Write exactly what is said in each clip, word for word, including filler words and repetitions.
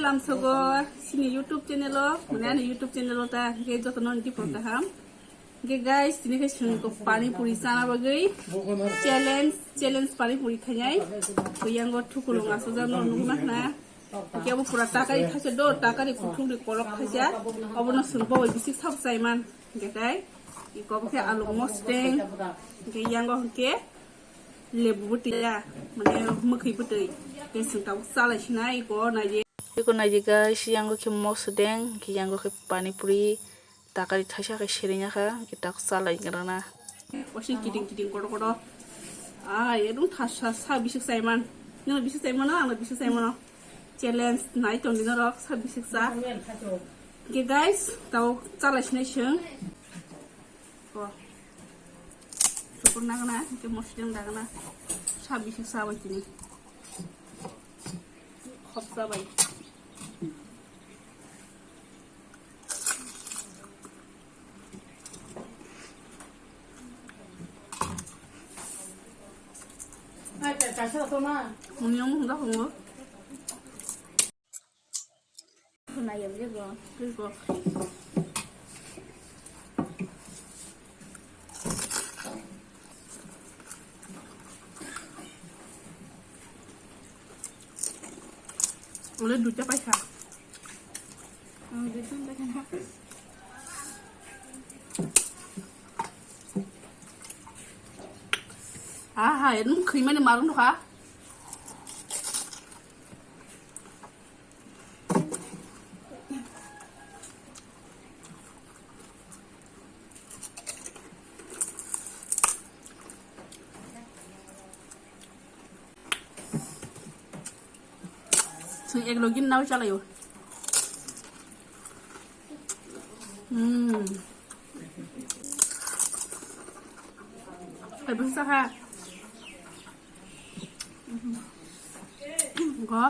Tamsogo sini YouTube channel o, mane ani YouTube channel o ta, hingke jotono ni dipor kaham. Hingke guys, tini khe chwng ko pani puri chana bagwi challenge, challenge pani puri khainai. Ko yango thukulung asajak no nukma khna. Hingke abo pura takari khaisa do, takari kuthuk ni kolok khaisa. Obono chwng bo bisik sab chaiman. Hingke tai iko bo khe alu mosdeng. Hingke yango hingke lebu bwtwi ya, mane mwkhwi bwtwi. Hingke chwng tabuk chalai sinai iko naidi. Iko naidi guys, yango khe mosdeng, hingke yango khe pani puri. Takari thaisa khe sereng ya kha, hingke tak chalai rana. Osi kiting kiting kotor kotor. Ah, edung thasa sa bisik chaiman. Nino bisik chaimano, ano bisik chaimano. Challenge nai tongdi norok sa bisik sa. Hingke guys, tao chalai sinai chwng. Ko. Chukur nagana, hingke mosdeng dagana. Sa bisik sa bai tini. Khopsa bai. Muni ang hunda hongo. Huna yam je bo. Tei bo. Ole duita paisa. Ang duita paisa. Aha, edum khimani marung ha. Chwng ek logi nao chalaio. Hmm. Hai bwsa ha. Go.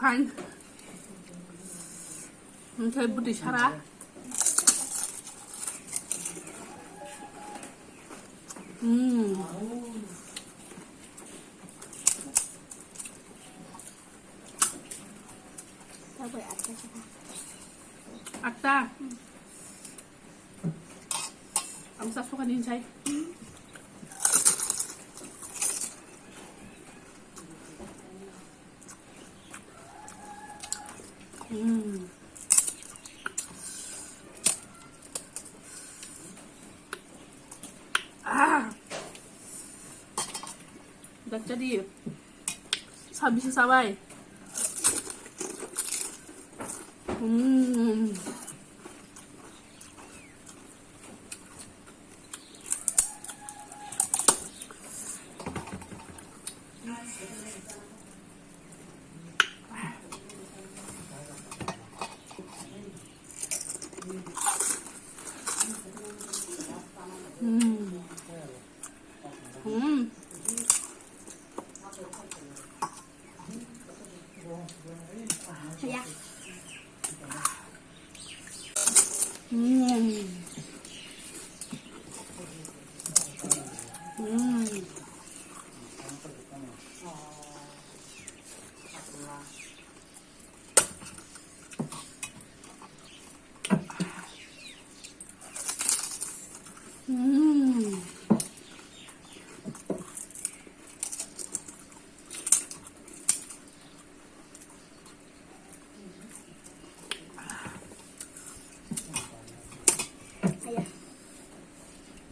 Fine. Oke, budi sara. Hmm. Atta. Ang sa suka din sai. Hmm. Ah. Baca di. Sabisa sabai. Hmm. Hmm. Hmm. Ya. Hmm. Hmm. Hmm.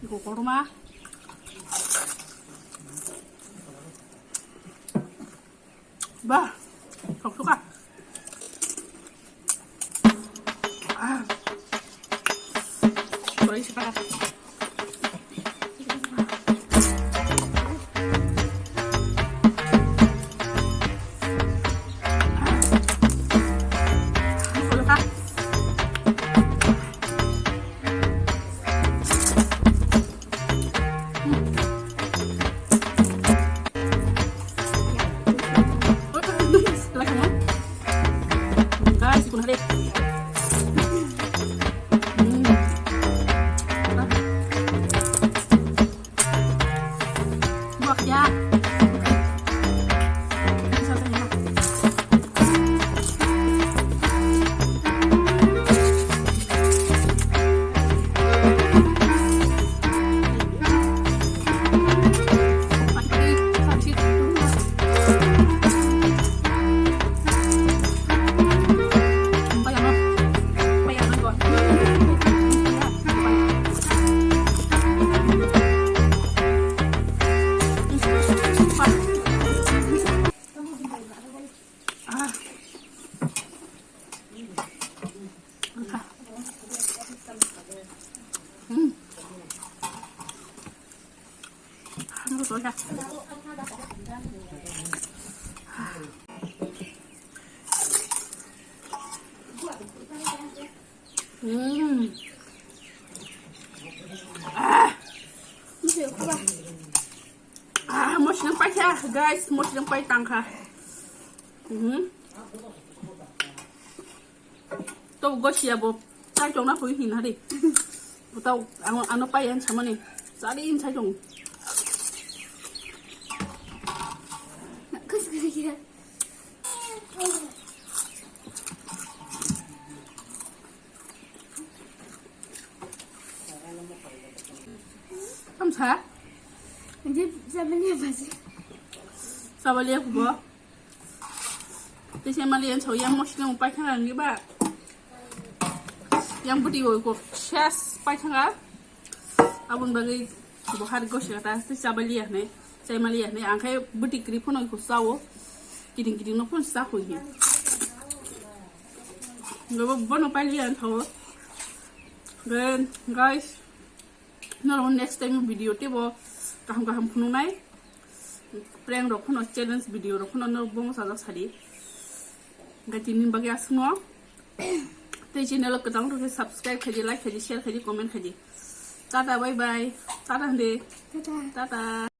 Iko korma. Ba, thok thok ah. Ah. Sorry, separa. Mm. Ah. Ah, mosnang paikha, guys, mosnang pai tangkha. Mhm. To gosia bo tai tongna pui hin hari. Tau ang ano pai an samani. Sari in sai tong. Tamsa? Hindi, sabi niya ba si? Sabi niya ko ba? Tei se mali yang chau yang mosla mo paikha ang di ba? Yang budi wo ko ses paikha. Aboni bagwi bo har gosi kata tei chabaliya hinwi, chaimaliya hinwi, ang khe bwtwi kwrwi phano iko chao, kiting kiting no phano chakho hi. Bo, bono pailiya ang thawo. Then, guys, norok next time video teibo kaham kaham phunuknai. Prank rok phano, challenge video rok phano norok bomo sajak sadi. Hingke tini bagwi aswkno. Tei channel o kwtal wngkha khe subscribe khaidi, like khaidi, share khaidi, comment khaidi. Tata, bye bye. Tata hwndi. Tata. Tata.